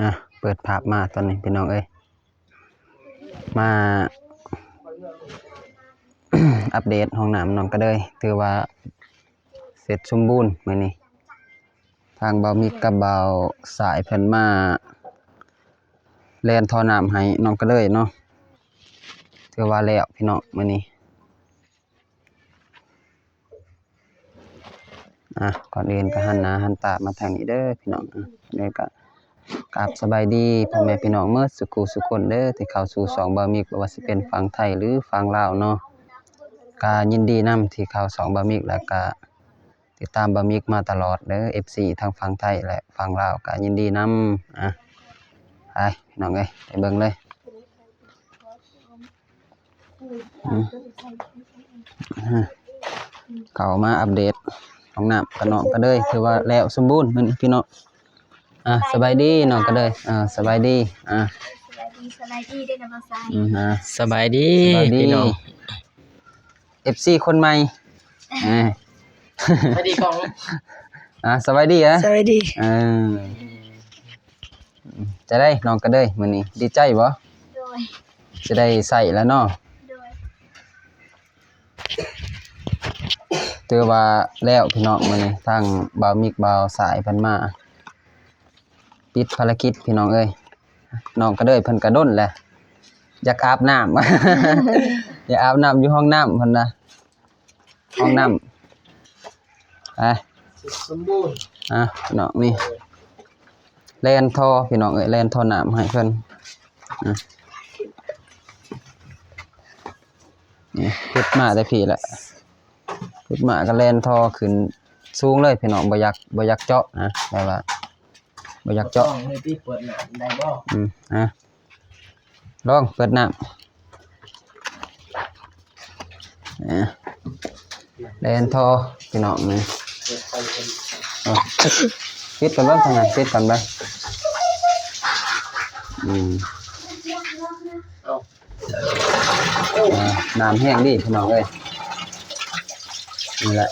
ອ່ະ ເປີດພາບມາຕອນນີ້ພີ່ນ້ອງເອີຍ ມາອັບເດດຫ້ອງນ້ຳນ້ອງກະເດີຍ ຖືວ່າເສັດສົມບູນມື້ນີ້. ທາງບ່າວມິກກັບບ່າວສາຍເພິ່ນມາແລ່ນທໍ່ນ້ຳໃຫ້ນ້ອງກະເດີຍເນາະ ຖືວ່າແລ້ວພີ່ນ້ອງມື້ນີ້. ອ່ະ ກ່ອນອື່ນກໍຫັນໜ້າຫັນຕາມາທາງນີ້ເດີພີ່ນ້ອງ. ອ່ະ ແລ້ວກໍກາບສະບາຍດີພໍ່ແມ່ພີ່ນ້ອງເໝິດສູ່ຄູ່ສູ່ຄົນເດີ ທີ່ເຂົ້າສູ່ຊ່ອງບ່າວມິກ ບໍ່ວ່າຊິເປັນຝັ່ງໄທ ຫຼື ຝັ່ງລາວເນາະ. ກໍຍິນດີນຳທີ່ເຂົ້າຊ່ອງບ່າວມິກ ແລ້ວກໍຕິດຕາມບ່າວມິກມາຕະຫຼອດເດີ ເອັຟຊີ ທັງຝັ່ງໄທ ແລະ ຝັ່ງລາວ ກໍຍິນດີນຳ. ອ່ະ ໄປພີ່ນ້ອງເອີຍ ໄປເບິ່ງເລີຍ. ອືມ ເຂົ້າມາອັບເດດຫ້ອງນ້ຳກັບນ້ອງກະເດີຍ ຖືວ່າແລ້ວສົມບູນມື້ນີ້ພີ່ນ້ອງ. ອ່າ ສະບາຍດີນ້ອງກະເດີຍ. ອ່າ ສະບາຍດີ. ອ່າ ສະບາຍດີ ສະບາຍດີເດີນ້ອງຊາຍ. ອືມ ອ່າ ສະບາຍດີ ສະບາຍດີພີ່ນ້ອງ ເອັຟຊີຄົນໃໝ່. ອ່າ ສະບາຍດີກ້ອງ. ອ່າ ສະບາຍດີ. ອ່າ ສະບາຍດີ. ເອີ ຈະໄດ້ນ້ອງກະເດີຍ ມື້ນີ້ດີໃຈບໍ່? ໂດຍ ຈະໄດ້ໃຊ້ແລ້ວເນາະ. ໂດຍ ຖືວ່າແລ້ວພີ່ນ້ອງ ມື້ນີ້ທາງບ່າວມິກບ່າວສາຍເພິ່ນມາປິດພາລະກິດພີ່ນ້ອງເອີຍ. ນ້ອງກະເດີຍເພິ່ນກະດົນແຫຼະ ຢາກອາບນ້ຳ ຢາກອາບນ້ຳຢູ່ຫ້ອງນ້ຳເພິ່ນນະ. ຫ້ອງນ້ຳ ໄປ ສົມບູນ. ອ່ະ ນ້ອງນີ້ແລ່ນທໍ່ພີ່ນ້ອງເອີຍ ແລ່ນທໍ່ນ້ຳໃຫ້ເພິ່ນ. ອ່ະ ນີ້ຂຸດມາແຕ່ພີ້ແຫຼະ ຂຸດມາກໍແລ່ນທໍ່ຂຶ້ນສູງເລີຍພີ່ນ້ອງ. ບໍ່ຢາກ ບໍ່ຢາກເຈາະນະ ແຕ່ວ່າບໍ່ຢາກເຈາະ. ຕ້ອງໃຫ້ຕິເປີດນ້ຳໄດ້ບໍ່? ອືມ ອ່ະ ລອງເປີດນ້ຳ. ອ່າ ແລ່ນທໍ່ພີ່ນ້ອງນີ້. ເອີ ປິດກ່ອນເບິ່ງທາງນັ້ນ ປິດກ່ອນເບິ່ງ. ອືມ ອ່າ ນ້ຳແຮງດີພີ່ນ້ອງເອີຍ. ນີ້ແຫຼະ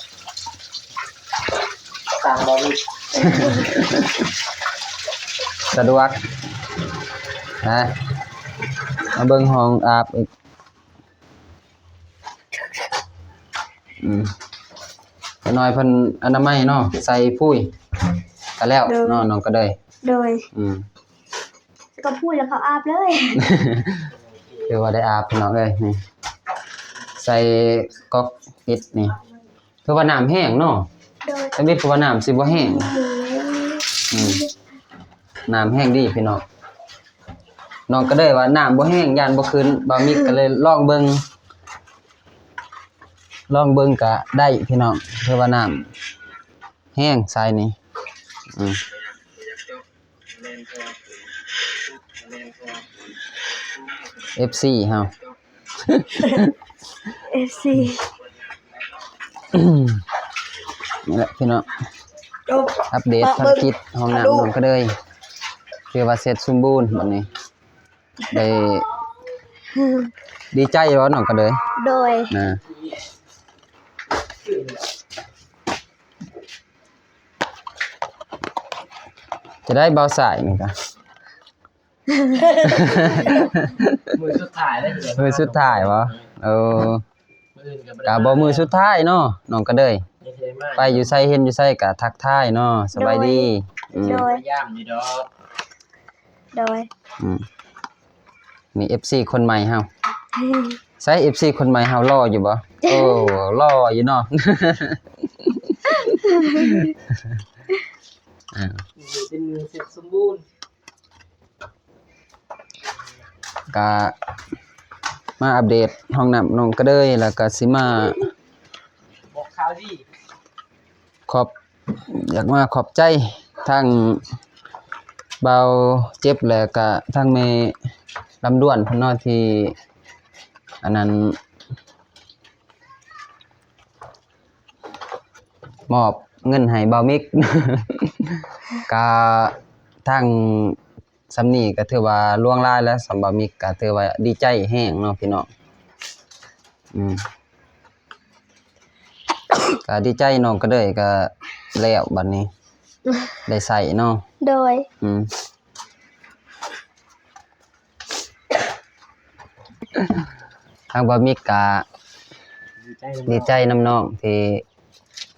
ສະດວກນະ. ມາເບິ່ງຫ້ອງອາບອີກ. ອືມ ຈັກໜ້ອຍເພິ່ນອະນາໄມເນາະ ໃສ່ປຸ້ຍກໍແລ້ວເນາະ ນ້ອງກະເດີຍ. ໂດຍ ອືມ ກໍປຸ້ຍແລ້ວເຂົ້າອາບເລີຍ. ຖືວ່າໄດ້ອາບພີ່ນ້ອງເອີຍ. ນີ້ ໃສ່ກອກອິດນີ້ ຄືວ່ານ້ຳແຮງເນາະ. ໂດຍ ທຳອິດຄືວ່ານ້ຳຊິບໍ່ແຮງ. ອືມ ອືມ ນ້ຳແຮງດີພີ່ນ້ອງ. ນ້ອງກະເດີຍວ່ານ້ຳບໍ່ແຮງ ຢ້ານບໍ່ຂຶ້ນ ບ່າວມິກກໍເລີຍລອງເບິ່ງ ລອງເບິ່ງກະໄດ້ພີ່ນ້ອງ. ຄືວ່ານ້ຳແຮງສາຍນີ້. ອືມ ເອັຟຊີເຮົາ ເອັຟຊີ ນີ້ແຫຼະພີ່ນ້ອງ ອັບເດດພາລະກິດຫ້ອງນ້ຳນ້ອງກະເດີຍ ຖືວ່າເສັດສົມບູນບັດນີ້. ໄດ້ ດີໃຈບໍ່ນ້ອງກະເດີຍ? ໂດຍ ນະ ຈະໄດ້ເບົາສາຍນີ້ກະ ມື້ສຸດທ້າຍເລີຍ ມື້ສຸດທ້າຍບໍ່? ເອີ ມື້ອື່ນກໍບໍ່ໄດ້ ກະບໍ່ມື້ສຸດທ້າຍເນາະ ນ້ອງກະເດີຍ ໄປຢູ່ໃສເຫັນຢູ່ໃສກະທັກທາຍເນາະ ສະບາຍດີ. ໂດຍ ອືມ ໂດຍ ມາຢາມຢູ່ດອກ. ໂດຍ ອືມ ນີ້ເອັຟຊີຄົນໃໝ່ເຮົາ ໃສເອັຟຊີຄົນໃໝ່ເຮົາ ຫຼໍ່ຢູ່ບໍ່? ໂອ້ ຫຼໍ່ຢູ່ເນາະ. ອ່າ ເປັນເສດສົມບູນ ກະມາອັບເດດຫ້ອງນ້ຳນ້ອງກະເດີຍ ແລ້ວກະຊິມາບອກຂ່າວດີ ຂອບ ຢາກມາຂອບໃຈທາງບ່າວເຈັບ ແລະກະທາງແມ່ລຳດວນເພິ່ນເນາະ ທີ່ອັນນັ້ນ ມອບເງິນໃຫ້ບ່າວມິກ ກະທາງ ສ່ຳນີ້ກໍຖືວ່າຫຼວງຫຼາຍແລ້ວ ສຳບ່າວມິກກໍຖືວ່າດີໃຈແຮງເນາະພີ່ນ້ອງ. ອືມ ກໍດີໃຈ ນ້ອງກະເດີຍກໍແລ້ວບັດນີ້ ໄດ້ໃຊ້ເນາະ. ໂດຍ ອືມ ທາງບ່າວມິກກະດີໃຈນຳນ້ອງທີ່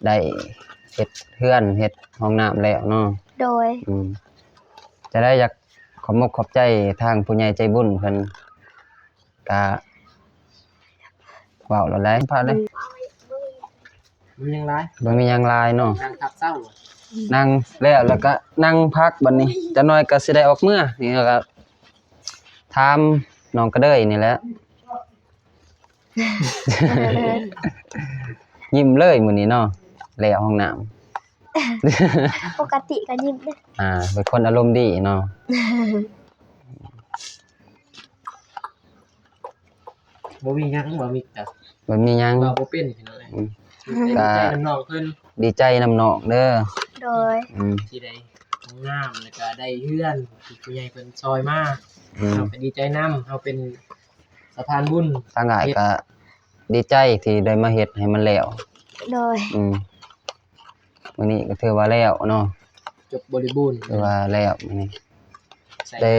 ໄດ້ເຮັດເຮືອນເຮັດຫ້ອງນ້ຳແລ້ວເນາະ. ໂດຍ ອືມ ຈະໄດ້ຢາກຂອບມົກຂອບໃຈທາງຜູ້ໃຫຍ່ໃຈບຸນເພິ່ນ ກະເວົ້າແລ້ວໄດ໋ ພາໄດ້ ບໍ່ມີຫຍັງຫຼາຍ ບໍ່ມີຫຍັງຫຼາຍເນາະ ນັ່ງພັກເຊົາ ນັ່ງແລ້ວ ແລ້ວກະນັ່ງພັກ ບັດນີ້ຈັກໜ້ອຍກະຊິໄດ້ອອກເມືອ ນີ້ກະຖາມນ້ອງກະເດີຍນີ້ແຫຼະ ຍິ້ມເລີຍມື້ນີ້ເນາະ ແລ້ວຫ້ອງນ້ຳ ປົກກະຕິກະຍິ້ມເດ້ ອ່າ ເປັນຄົນອາລົມດີເນາະ. ບໍ່ມີຫຍັງ ບໍ່ມີຫຍັງ ບໍ່ມີຫຍັງ ເວົ້າບໍ່ເປັນ ພີ່ນ້ອງເອີຍ ອືມ ກະດີໃຈນຳນ້ອງເພິ່ນ ດີໃຈນຳນ້ອງເດີ ໂດຍ ອືມ ທີ່ໄດ້ຫ້ອງນ້ຳ ແລ້ວກະໄດ້ເຮືອນທີ່ຜູ້ໃຫຍ່ເພິ່ນຊ່ອຍມາ ອືມ ເຮົາກະດີໃຈນຳ ເຮົາເປັນສະພານບຸນ ທາງອ້າຍກະດີໃຈທີ່ໄດ້ມາເຮັດໃຫ້ມັນແລ້ວ ໂດຍ ອືມ ມື້ນີ້ກໍຖືວ່າແລ້ວເນາະ ຈົບບໍລິບູນ ຖືວ່າແລ້ວມື້ນີ້ ໃຊ້ ໄດ້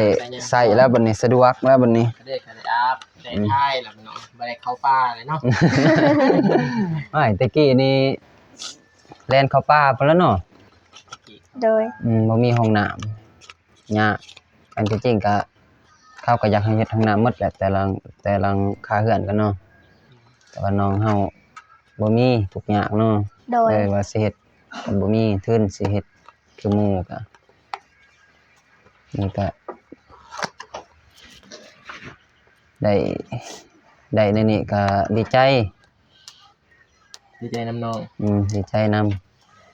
ໃຊ້ແລ້ວບັດນີ້ ສະດວກແລ້ວບັດນີ້ ກະໄດ້ ກະໄດ້ອາບ ໄດ້ ອືມ ຖ່າຍແລ້ວເນາະ ບໍ່ໄດ້ເຂົ້າປ່າເລີຍເນາະ ອ້າຍ ແຕ່ກີ້ນີ້ແລ່ນເຂົ້າປ່າພຸ້ນລະເນາະ ໂດຍ ອືມ ບໍ່ມີຫ້ອງນ້ຳ ຍາກ ອັນທີ່ຈິງກະ ເຂົາກໍຢາກໃຫ້ເຮັດຫ້ອງນ້ຳໝົດແຫຼະ ແຕ່ລະ ແຕ່ລະຄາເຮືອນກັນເນາະ ແຕ່ວ່ານ້ອງເຮົາບໍ່ມີ ທຸກຍາກເນາະ ໂດຍ ເລີຍວ່າຊິເຮັດກໍບໍ່ມີທຶນຊິເຮັດຄືໝູ່ ກະນີ້ກະໄດ້ ໄດ້ແນວນີ້ກະດີໃຈ. ດີໃຈນຳນ້ອງ ອືມ ດີໃຈນຳ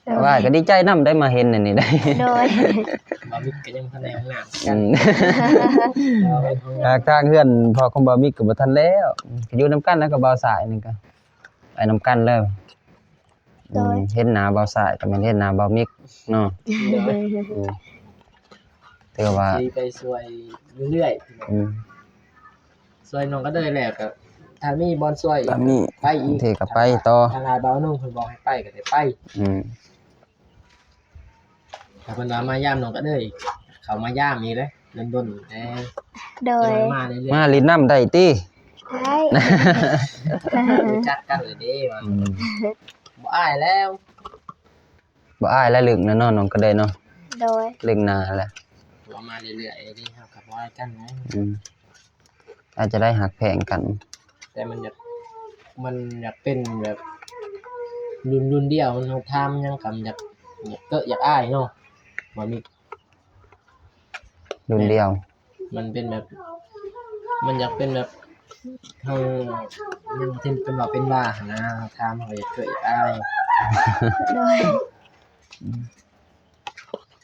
ໂດຍ ວ່າກໍດີໃຈນຳໄດ້ມາເຫັນອັນນີ້ໄດ້ ໂດຍ ບ່າວມິກກໍຍັງບໍ່ທັນໄດ້ຫ້ອງນ້ຳ ອືມ ທາງເຮືອນພໍ່ຂອງບ່າວມິກກໍບໍ່ທັນແລ້ວ ຢູ່ນຳກັນແລ້ວກັບບ່າວຊາຍນີ້ກໍໄປນຳກັນເລີຍ ໂດຍ ອືມ ເຫັນໜ້າບ່າວຊາຍກໍແມ່ນເຫັນໜ້າບ່າວມິກເນາະ ໂດຍ ອືມ ຖືວ່າຊິໄປຊ່ວຍເລື້ອຍໆ ອືມ ຊ່ວຍນ້ອງກະເດີຍແລ້ວກະ ຖ້າມີບ່ອນຊ່ວຍ ຖ້າມີ ໄປອີກ ບາງທີກໍໄປຕໍ່ ທາງອ້າຍບ່າວໜຸ່ງເພິ່ນບອກໃຫ້ໄປກໍໄດ້ໄປ ອືມ ຖ້າເພິ່ນວ່າມາຢາມນ້ອງກະເດີຍ ເຂົ້າມາຢາມອີກເດ້ ດົນໆແດ່ ໂດຍ ມາເລື້ອຍໆ ມາຫຼິ້ນນຳໄດ້ຕິ ໄດ້ ຮູ້ຈັກກັນແລ້ວເດ້ວ່າ ອືມ ບໍ່ອາຍແລ້ວ ບໍ່ອາຍແລ້ວ ລຶກແລ້ວເນາະ ນ້ອງກະເດີຍເນາະ ໂດຍ ລຶກໜ້າແລ້ວ ເວົ້າມາເລື້ອຍໆເດ້ ເຮົາກໍບໍ່ອາຍກັນນະ ອືມ ອາດຈະໄດ້ຮັກແພງກັນ ແຕ່ມັນຢາກ ມັນຢາກເປັນແບບລຸ້ນ ລຸ້ນດຽວ ມັນ ເຮົາຖາມຫຍັງກໍມັນຢາກ ຢາກເກີະຢາກອາຍເນາະ ບໍ່ມີ ລຸ້ນດຽວ ມັນເປັນແບບ ມັນຢາກເປັນແບບ ເຮົາຍັງເປັນ ເປັນວ່າ ເປັນວ່າຫັ້ນນະ ຖາມເຮົາຢາກເກີດອາຍ ໂດຍ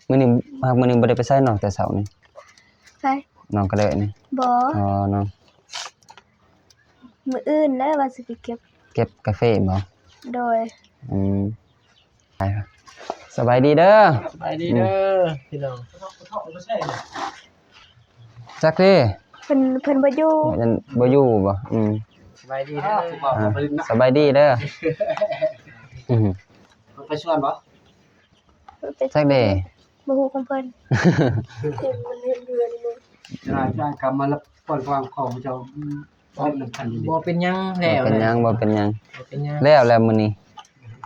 ມື້ນີ້ ຫາກມື້ນີ້ບໍ່ໄດ້ໄປໃສເນາະ ແຕ່ເຊົ້ານີ້ ໃສ ນ້ອງກະເດີຍນີ້ ບໍ່ ອໍ ເນາະ ມື້ອື່ນແລ້ວວ່າຊິໄປເກັບ ເກັບກາເຟບໍ່ ໂດຍ ອືມ ໄປ ສະບາຍດີເດີ ສະບາຍດີເດີ ອືມ ພີ່ນ້ອງ ຈັກເດ້ ເພິ່ນ ເພິ່ນບໍ່ຢູ່ ຍັງບໍ່ຢູ່ບໍ່ ອືມ ສະບາຍດີເດີ ອ່າ ສະບາຍດີເດີ ອືມ ເພິ່ນໄປສວນບໍ່ ໄປ ຈັກເດ້ ບໍ່ຮູ້ຂອງເພິ່ນ ເພິ່ນມັນເຮັດເຮືອນຢູ່ ຈະໄດ້ ຈະໄດ້ກັບມາລະ ກ່ອນວາງຂອງເຈົ້າ ບໍ່ເປັນຫຍັງແລ້ວ ບໍ່ເປັນຫຍັງ ບໍ່ເປັນຫຍັງ ບໍ່ເປັນຫຍັງ ແລ້ວແລ້ວມື້ນີ້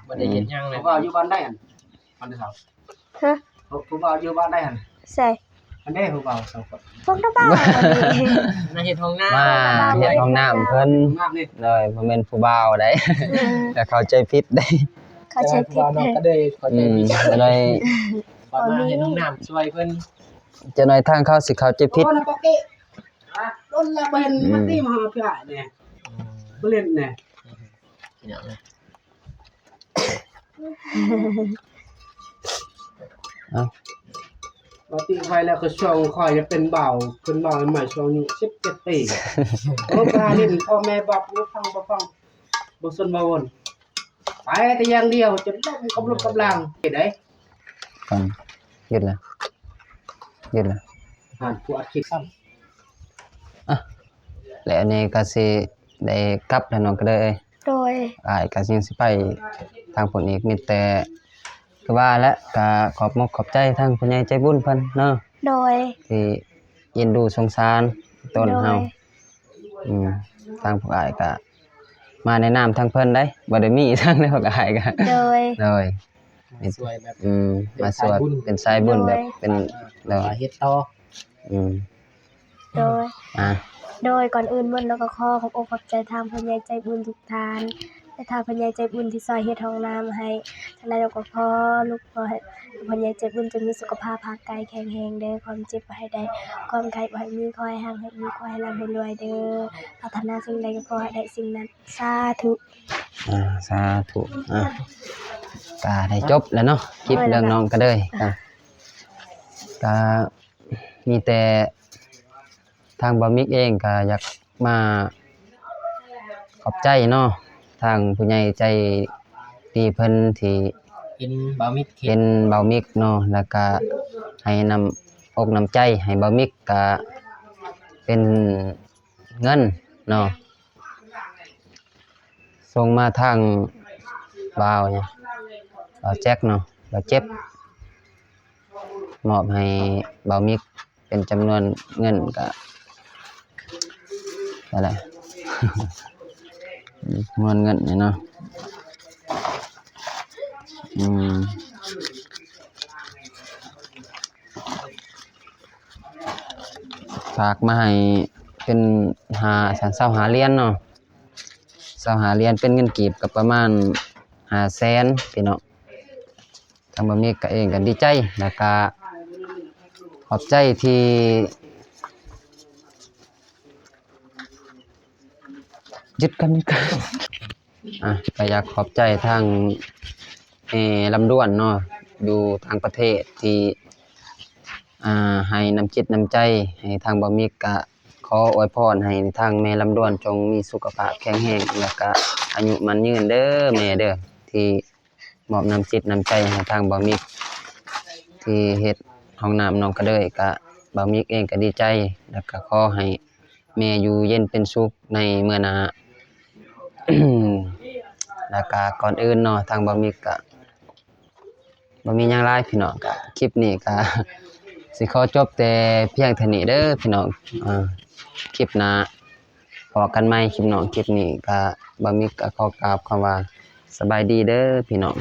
ບໍ່ໄດ້ເຮັດຫຍັງແລ້ວ ຜູ້ບ່າວຢູ່ບ້ານໃດຫັ້ນ ບ້ານໃດເຖົ້າ ຮະ ຜູ້ ຜູ້ບ່າວຢູ່ບ້ານໃດຫັ້ນ ໃສ ອັນໃດຜູ້ບ່າວສອງຄົນ ພວກນະບ່າວ ມາເຮັດຫ້ອງນ້ຳ ມາເຮັດຫ້ອງນ້ຳເພິ່ນ ຫ້ອງນ້ຳນີ້ ໂດຍ ບໍ່ແມ່ນຜູ້ບ່າວໃດ ອືມ ຢ່າເຂົ້າໃຈຜິດໃດ ເຂົ້າໃຈຜິດ ແຕ່ວ່າຜູ້ບ່າວນ້ອງກະເດີຍເຂົ້າໃຈຜິດ ອືມ ກະເລີຍ ມາເຮັດຫ້ອງນ້ຳຊ່ວຍເພິ່ນ ຈັກໜ້ອຍທາງເຂົາຊິເຂົ້າໃຈຜິດ ໂອ້ ນະປະເກະ ດົນແລ້ວບໍ່ເຫັນ ອືມ ມາຕີມາຫາພີ່ອ້າຍແດ່ ອືມ ບໍ່ຫຼິ້ນແດ່ ພີ່ນ້ອງເອີຍ ເອົ້າ ມາຕີໄປແລ້ວກໍຊ່ວງຂ້ອຍຍັງເປັນບ່າວ ເປັນບ່າວໃໝ່ ຊ່ວງອາຍຸສິບເຈັດປີ ໂອ້ ໄປຫຼິ້ນ ພໍ່ແມ່ບອກບໍ່ຟັງ ບໍ່ຟັງ ບໍ່ສົນບໍ່ວົນ ໄປແຕ່ຢ່າງດຽວ ຈົນລົ້ມກຳລຸກກຳລາງ ເຮັດໃດ ຟັງ ຢຸດລະ ຢຸດລະ ຫານຜູ້ອັດຄລິບຊ້ຳ ອ່ະ ແລະ ອັນນີ້ກໍຊິໄດ້ກັບແລ້ວເນາະ ກະເດີຍ ໂດຍ ອ້າຍກໍຍັງຊິໄປທາງພຸ້ນອີກ ມີແຕ່ຄືວ່າແຫຼະ ກໍຂອບມົກຂອບໃຈທາງຜູ້ໃຫຍ່ໃຈບຸນເພິ່ນເນາະ ໂດຍ ທີ່ເອັນດູສົງສານຕົນເຮົາ ໂດຍ ອືມ ທາງພວກອ້າຍກະມາໃນນາມທາງເພິ່ນໄດ໋ ບໍ່ໄດ້ມີອີ່ຫຍັງເດ້ ພວກອ້າຍກະ ໂດຍ ໂດຍ ມາຊ່ວຍແບບ ອືມ ເປັນ ມາຊ່ວຍ ສາຍບຸນ ເປັນສາຍບຸນ ໂດຍ ແບບເປັນ ອ່າ ໂດຍ ເຮັດຕໍ່ ອືມ ໂດຍ ອ່າ ໂດຍ ກ່ອນອື່ນໝົດເນາະ ກໍຂໍຂອບອົກຂອບໃຈທາງຜູ້ໃຫຍ່ໃຈບຸນທຸກທ່ານ ແລະ ທາງຜູ້ໃຫຍ່ໃຈບຸນທີ່ຊ່ອຍເຮັດຫ້ອງນ້ຳໃຫ້ ຈັ່ງໃດກໍຂໍ ລູກຂໍໃຫ້ຜູ້ໃຫຍ່ໃຈບຸນຈົ່ງມີສຸຂະພາບຮ່າງກາຍແຂງແຮງເດີ ຄວາມເຈັບບໍ່ໃຫ້ໄດ້ ຄວາມໄຂ້ບໍ່ໃຫ້ມີ ຂໍໃຫ້ຮັ່ງໃຫ້ມີ ຂໍໃຫ້ລ່ຳໃຫ້ລວຍເດີ ປາດຖະໜາສິ່ງໃດກໍຂໍໃຫ້ໄດ້ສິ່ງນັ້ນ ສາທຸ ອ່າ ສາທຸ ອ່າ ກະໄດ້ຈົບແລ້ວເນາະ ຄລິບເລື່ອງນ້ອງກະເດີຍ ກະ ກະມີແຕ່ທາງບ່າວມິກເອງກະຢາກມາຂອບໃຈເນາະ ທາງຜູ້ໃຫຍ່ໃຈດີເພິ່ນທີ່ເຫັນບ່າວມິກ ເຫັນບ່າວມິກເນາະ ແລ້ວກະໃຫ້ນ້ຳອົກນ້ຳໃຈໃຫ້ບ່າວມິກ ກະເປັນເງິນເນາະ ສົ່ງມາທາງບ່າວຫຍັງ ບ່າວແຈັກເນາະ ບ່າວເຈັບ ມອບໃຫ້ບ່າວມິກເປັນຈຳນວນເງິນກະ ຫັ້ນແຫຼະ ຈຳນວນເງິນນີ້ເນາະ ອືມ ຝາກມາໃຫ້ເປັນຫ້າ ຊາວຫ້າຫຼຽນເນາະ ຊາວຫ້າຫຼຽນເປັນເງິນກີບກໍປະມານຫ້າແສນພີ່ນ້ອງ ທາງບ່າວມິກກໍເອງກໍດີໃຈ ແລ້ວກໍຂອບໃຈທີ່ ຢຸດກ່ອນ ຢຸດກ່ອນ ອ່ະ ກໍຢາກຂອບໃຈທາງແມ່ລຳດວນເນາະ ຢູ່ຕ່າງປະເທດທີ່ ອ່າ ໃຫ້ນ້ຳຈິດນ້ຳໃຈໃຫ້ທາງບ່າວມິກ ກະຂໍອວຍພອນໃຫ້ທາງແມ່ລຳດວນຈົ່ງມີສຸຂະພາບແຂງແຮງ ແລ້ວກະອາຍຸໝັ້ນຍືນເດີແມ່ເດີ ທີ່ມອບນ້ຳຈິດນ້ຳໃຈໃຫ້ທາງບ່າວມິກ ທີ່ເຮັດຫ້ອງນ້ຳນ້ອງກະເດີຍ ກະບ່າວມິກເອງກະດີໃຈ ແລ້ວກະຂໍໃຫ້ ແມ່ຢູ່ເຢັນເປັນສຸກໃນເມື່ອໜ້າ ແລ້ວກະກ່ອນອື່ນເນາະ ທາງບ່າວມິກກະບໍ່ມີຫຍັງຫຼາຍພີ່ນ້ອງ ກະຄລິບນີ້ກະຊິຂໍຈົບແຕ່ພຽງເທົ່ານີ້ເດີພີ່ນ້ອງ ເອີ ຄລິບໜ້າພໍ້ກັນໃໝ່ ຄລິບນ້ອງ ຄລິບນີ້ກະບ່າວມິກກະຂໍກ່າວຄຳວ່າສະບາຍດີເດີພີ່ນ້ອງ.